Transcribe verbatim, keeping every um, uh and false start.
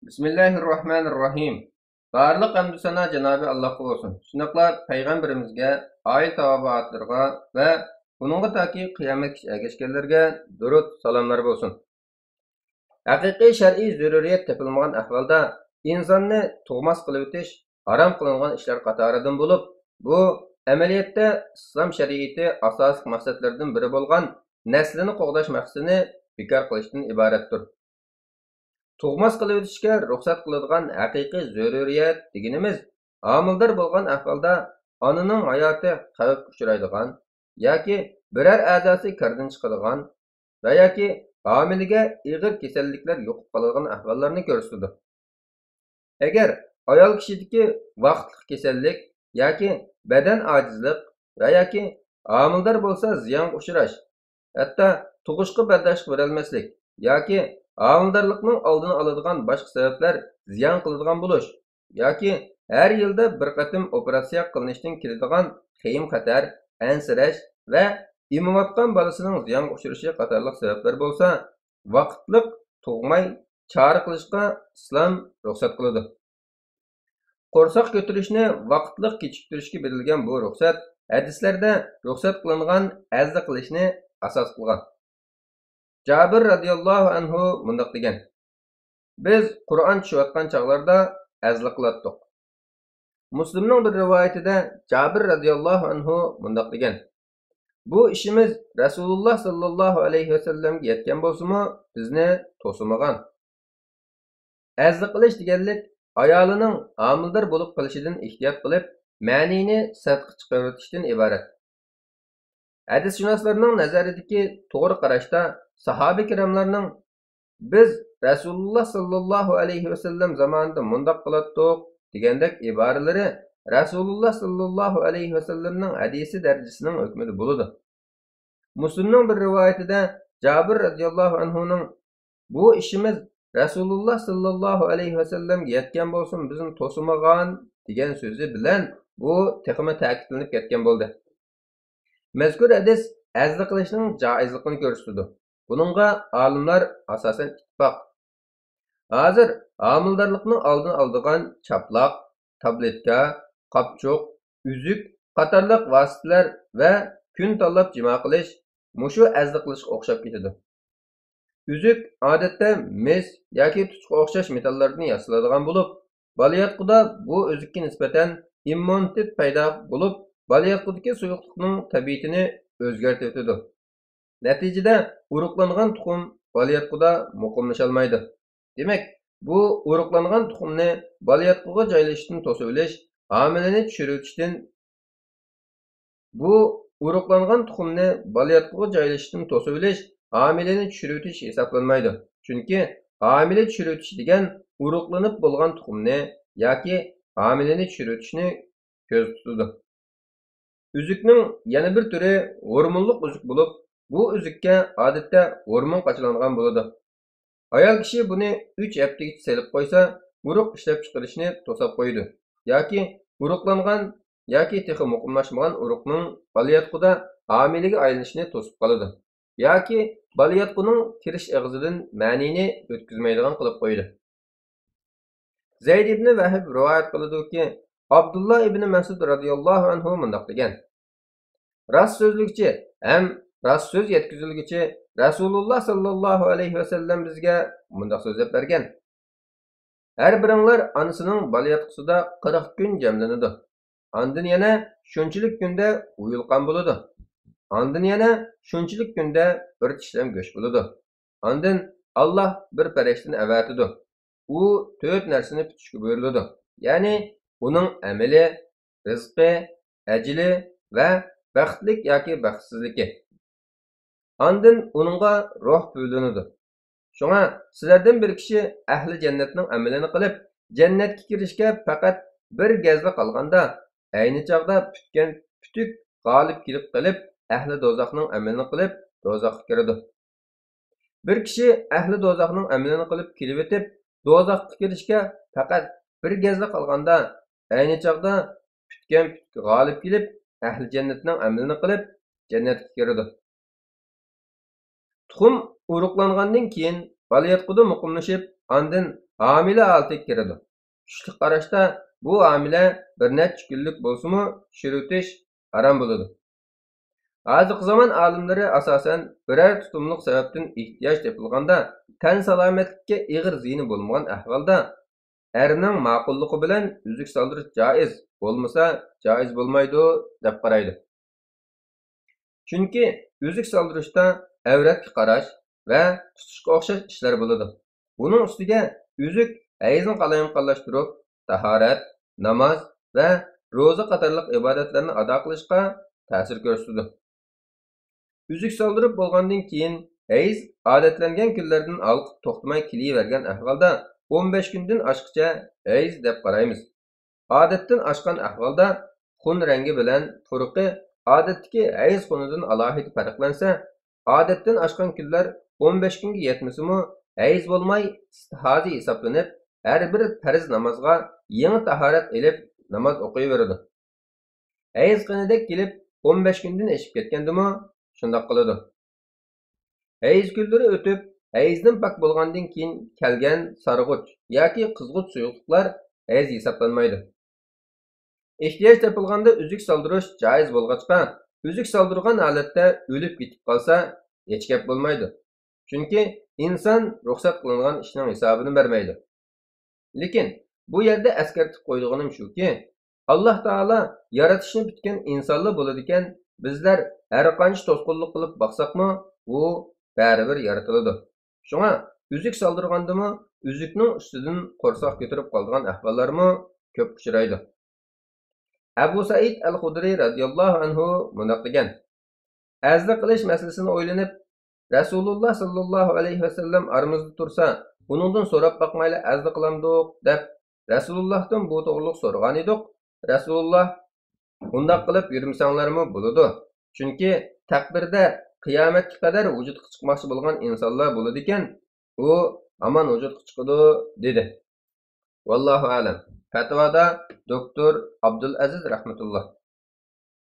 بىسمىللاھىررەھمانىررەھىم. بارلىق ھەمدۇ سانا جانابى ئاللاھقا بولسۇن. شۇنداقلا پەيغەمبىرىمىزگە، ئائىلە تاۋابىئاتلىرىغا ۋە ئۇنىڭغا تاكى قىيامەتكىچە ئەگەشكەنلەرگە دۇرۇت، سالاملار بولسۇن. ھەقىقىي شەرئىي زۆرۈرىيەت تېپىلمىغان ئەھۋالدا ئىنساننى تۇغماس قىلىۋېتىش ھارام قىلىنغان ئىشلار قاتارىدىن بولۇپ، بۇ ئەمەلىيەتتە ئىسلام شەرىئىتى ئاساسلىق مەقسەتلىرىدىن بىرى بولغان نەسلىنى قوغداش مەقسىتىنى بىكار قىلىشتىن ئىبارەتتۇر. تۇغماس قىلىۋېتىشكە رۇخسەت قىلىدىغان ھەقىقىي زۆرۈرىيەت دېگىنىمىز، ھامىلىدار بولغان ئەھۋالدا ئانىنىڭ ھاياتى خەۋپكە ئۇچرايدىغان ياكى بىرەر ئەزاسى كاردىن چىقىدىغان ۋە ياكى ھامىلىگە ئېغىر كېسەللىكلەر يۇقۇپ قالىدىغان ئەھۋاللارنى كۆرسىتىدۇ. ئەگەر ئايال كىشىدىكى ۋاقىتلىق كېسەللىك ياكى بەدەن ئاجىزلىق ۋە ياكى ھامىلىدار بولسا زىيانغا ئۇچراش، ھەتتا تۇغۇشقا بەرداشلىق بېرەلمەسلىك ياكى ھامىلىدارلىقنىڭ ئالدىنى ئالىدىغان باشقا سەۋەبلەر زىيان قىلىدىغان بولۇش ياكى ھەر يىلدا بىر قېتىم ئوپېراتسىيە قىلىنىشتىن كېلىدىغان خېيىم خەتەر، ئەنسىرەش ۋە ئېمىۋاتقان بالىسىنىڭ زىيانغا ئۇچرىشى قاتارلىق سەۋەبلەر بولسا، ۋاقىتلىق تۇغماي چارە قىلىشقا ئىسلام رۇخسەت قىلىدۇ. قورساق كۆتۈرۈشنى ۋاقىتلىق كېچىكتۈرۈشكە بېرىلگەن بۇ رۇخسەت ھەدىسلەردە رۇخسەت قىلىنغان ھەززە قىلىشنى ئاساس قىلغان. جابىر رەزىياللاھۇ ئەنھۇ مۇنداق دېگەن: بىز قۇرئان چۈشۈۋاتقان چاغلاردا ھەززە قىلاتتۇق. مۇسلىمنىڭ بىر رىۋايىتىدە جابىر رەزىياللاھۇ ئەنھۇ مۇنداق دېگەن: بۇ ئىشىمىز رەسۇلۇللا ساللاللاھۇ ئەلەيھى ۋەسەللەمگە يەتكەن بولسىمۇ، بىزنى توسىمىغان. ھەززە قىلىش دېگەنلىك ئايالىنىڭ ھامىلىدار بولۇپ قېلىشىدىن ئېھتىيات قىلىپ، مەنىينى سىرتقا چىقىرىۋېتىشتىن ئىبارەت. ھەدىسشۇناسلارنىڭ نەزىرىدىكى توغرا قاراشتا ساھابە كىراملارنىڭ «بىز رەسۇلۇللا ساللاللاھۇ ئەلەيھى ۋەسەللەم زامانىدا مۇنداق قىلاتتۇق» دېگەندەك ئىبارىلىرى رەسۇلۇللا ساللاللاھۇ ئەلەيھى ۋەسەللەمنىڭ ھەدىسى دەرىجىسىنىڭ ھۆكمىدە بولىدۇ. مۇسلىمنىڭ بىر رىۋايىتىدە جابىر رەزىياللاھۇ ئەنھۇنىڭ «بۇ ئىشىمىز رەسۇلۇللا ساللاللاھۇ ئەلەيھى ۋەسەللەمگە يەتكەن بولسىمۇ، بىزنى توسىمىغان» دېگەن سۆزى بىلەن بۇ تېخىمۇ تەكىتلىنىپ كەتكەن بولدى. مەزكۇر ھەدىس ھەززە قىلىشنىڭ جائىزلىقىنى كۆرسىتىدۇ. بۇنىڭغا ئالىملار ئاساسەن ئىتتىپاق. ھازىر ھامىلىدارلىقنىڭ ئالدىنى ئالىدىغان چاپلاق، تابلېتكا، قاپچۇق، ئۈزۈك قاتارلىق ۋاسىتىلەر ۋە كۈن تاللاپ جىما قىلىش مۇشۇ ھەززە قىلىشقا ئوخشاپ كېتىدۇ. ئۈزۈك ئادەتتە مىس ياكى تۇتقا ئوخشاش مېتاللاردىن ياسىلىدىغان بولۇپ، بالىياتقۇدا بۇ ئۈزۈككە نىسبەتەن ئىممۇنىتېت پەيدا بولۇپ، بالىياتقۇدىكى سۇيۇقلۇقنىڭ تەبىئىتىنى ئۆزگەرتىۋېتىدۇ. نەتىجىدە ئۇرۇقلانغان تۇخۇم بالىياتقۇدا مۇقىملىشالمايدۇ. دېمەك، بۇ ئۇرۇقلانغان تۇخۇمنى بالىياتقۇغا جايلىشىشتىن توسۇۋېلىش ھامىلىنى چۈشۈرۈۋېتىشتىن بۇ ئۇرۇقلانغان تۇخۇمنى بالىياتقۇغا جايلىشىشتىن توسۇۋېلىش ھامىلىنى چۈشۈرۈۋېتىش ھېسابلانمايدۇ. چۈنكى ھامىلە چۈشۈرۈۋېتىش دېگەن ئۇرۇقلىنىپ بولغان تۇخۇمنى ياكى ھامىلىنى چۈشۈرۈۋېتىشنى كۆزدە تۇتىدۇ. ئۈزۈكنىڭ يەنە بىر تۈرى ھورمونلۇق ئۈزۈك بولۇپ، بۇ ئۈزۈككە ئادەتتە ھورمون قاچىلانغان بولىدۇ. ئايال كىشى بۇنى ئۈچ ھەپتىگىچە سېلىپ قويسا، ئۇرۇق ئىشلەپچىقىرىشنى توساپ قويىدۇ ياكى ئۇرۇقلانغان ياكى تېخى مۇقىملاشمىغان ئۇرۇقنىڭ بالىياتقۇدا ھامىلىگە ئايلىنىشىنى توسۇپ قالىدۇ ياكى بالىياتقۇنىڭ كىرىش ئېغىزىدىن مەنىنى ئۆتكۈزمەيدىغان قىلىپ قويىدۇ. زەيد ئىبنى ۋەھب رىۋايەت قىلىدۇكى، ئابدۇللا ئىبنى مەسئۇد رەزىياللاھۇ ئەنھۇ مۇنداق دېگەن: راست سۆزلىگۈچى ھەم راست سۆز يەتكۈزۈلگۈچى رەسۇلۇللا ساللاللاھۇ ئەلەيھى ۋەسەللەم بىزگە مۇنداق سۆزلەپ بەرگەن: ھەر بىرىڭلار ئانىسىنىڭ بالىياتقۇسىدا قىرىق كۈن جەملىنىدۇ. ئاندىن يەنە شۇنچىلىك كۈندە ئۇيۇلقان بولىدۇ. ئاندىن يەنە شۇنچىلىك كۈندە بىر چىشلەم گۆش بولىدۇ. ئاندىن ئاللا بىر پەرىشتىنى ئەۋەتىدۇ. ئۇ تۆت نەرسىنى پۈتۈشكە بۇيرۇلىدۇ. يەنى ئۇنىڭ ئەمىلى، رىزقى، ئەجىلى ۋە بەختلىك ياكى بەختسىزلىكى. ئاندىن ئۇنىڭغا روھ پۈۋلىنىدۇ. شۇڭا سىلەردىن بىر كىشى ئەھلى جەننەتنىڭ ئەمىلىنى قىلىپ، جەننەتكە كىرىشكە پەقەت بىر گەزلا قالغاندا، ئەينى چاغدا پۈتكەن پۈتۈك غالىب كېلىپ قېلىپ، ئەھلى دوزاخنىڭ ئەمىلىنى قىلىپ، دوزاخقا كىرىدۇ. بىر كىشى ئەھلى دوزاخنىڭ ئەمىلىنى قىلىپ كېلىۋېتىپ، دوزاخقا كىرىشكە پەقەت بىر گەزلا قالغاندا، ئەينى چاغدا پۈتكەن پۈتۈك غالىب كېلىپ، ئەھلى جەننەتنىڭ ئەمىلىنى قىلىپ، جەننەتكە كىرىدۇ. تۇخۇم ئۇرۇقلانغاندىن كېيىن، بالىياتقۇدا مۇقىملىشىپ، ئاندىن ھامىلە ھالىتىگە كىرىدۇ. چۈشلۈك قاراشتا بۇ ھامىلە بىر نەچچە كۈنلۈك بولسىمۇ، چىشلىۋېتىش ھارام بولىدۇ. ھازىرقى زامان ئالىملىرى ئاساسەن بىرەر تۇتۇملۇق سەۋەبتىن ئېھتىياج تېپىلغاندا، تەن سالامەتلىككە ئېغىر زىيىنى بولمىغان ئەھۋالدا، ئەرنىڭ ماقۇللۇقى بىلەن ئۈزۈك سالدۇرۇش جائىز، بولمىسا جائىز بولمايدۇ، دەپ قارايدۇ. چۈنكى ئۈزۈك سالدۇرۇشتا ئەۋرەتكە قاراش ۋە تۇتۇشقا ئوخشاش ئىشلار بولىدۇ. بۇنىڭ ئۈستىگە ئۈزۈك ھەيزنى قالايمىقانلاشتۇرۇپ، تاھارەت، ناماز ۋە روزا قاتارلىق ئىبادەتلەرنى ئادا قىلىشقا تەسىر كۆرسىتىدۇ. ئۈزۈك سالدۇرۇپ بولغاندىن كېيىن، ھەيز ئادەتلەنگەن كۈنلەردىن ھالقىپ توختىماي كېلىۋەرگەن ئەھۋالدا، ئون بەش كۈندىن ئاشقىچە ھەيز دەپ قارايمىز. ئادەتتىن ئاشقان ئەھۋالدا، خۇن رەڭگى بىلەن پۇرىقى ئادەتتىكى ھەيز خۇنىدىن ئالاھىدە پەرقلەنسە، ئادەتتىن ئاشقان كۈنلەر ئون بەش كۈنگە يەتمىسىمۇ، ھەيز بولماي ئىستىھازە ھېسابلىنىپ، ھەر بىر پەرز نامازغا يېڭى تاھارەت ئېلىپ ناماز ئوقۇيۋېرىدۇ. ھەيز قېنىدەك كېلىپ، ئون بەش كۈندىن ئېشىپ كەتكەندىمۇ شۇنداق قىلىدۇ. ھەيز كۈنلىرى ئۆتۈپ، ھەيزدىن پاك بولغاندىن كېيىن كەلگەن سارغۇچ ياكى قىزغۇچ سۇيۇقلۇقلار ھەيز ھېسابلانمايدۇ. ئېھتىياج تېپىلغاندا ئۈزۈك سالدۇرۇش جائىز بولغاچقا، ئۈزۈك سالدۇرغان ھالەتتە ئۆلۈپ كېتىپ قالسا، ھېچ گەپ بولمايدۇ. چۈنكى ئىنسان رۇخسەت قىلىنغان ئىشنىڭ ھېسابىنى بەرمەيدۇ. لېكىن بۇ يەردە ئەسكەرتىپ قويىدىغىنىم شۇكى، ئاللا تائالا يارىتىشنى پۈتكەن ئىنسانلا بولىدىكەن، بىزلەر ھەرقانچە توسقۇنلۇق قىلىپ باقساقمۇ، ئۇ بەرىبىر يارىتىلىدۇ. شۇڭا ئۈزۈك سالدۇرغاندىمۇ ئۈزۈكنىڭ ئۈستىدىن قورساق كۆتۈرۈپ قالىدىغان ئەھۋاللارمۇ كۆپ ئۇچرايدۇ. ئەبۇ سەئىد ئەل خۇدرى رەزىياللاھۇ ئەنھۇ مۇنداق دېگەن: ئەزلە قىلىش مەسىلىسىنى ئويلىنىپ، رەسۇلۇللا ساللاللاھۇ ئەلەيھى ۋەسەللەم ئارىمىزدا تۇرسا، ئۇنىڭدىن سوراپ باقمايلا ئەزلە قىلامدۇق، دەپ، رەسۇلۇللاھتىن بۇ توغرىلىق سورىغانىدۇق. رەسۇلۇللا: ئۇنداق قىلىپ يۈرمىسەڭلارمۇ بولىدۇ. چۈنكى تەقدىردە قىيامەتكە قەدەر ۋۇجۇدقا چىقماقچى بولغان ئىنسانلار بولىدىكەن، ئۇ ھامان ۋۇجۇدقا چىقىدۇ، دېدى. ۋاللاھۇ ئەلەم. پەتىۋادا دوكتور ئابدۇلئەزىز رەھمەتۇللا.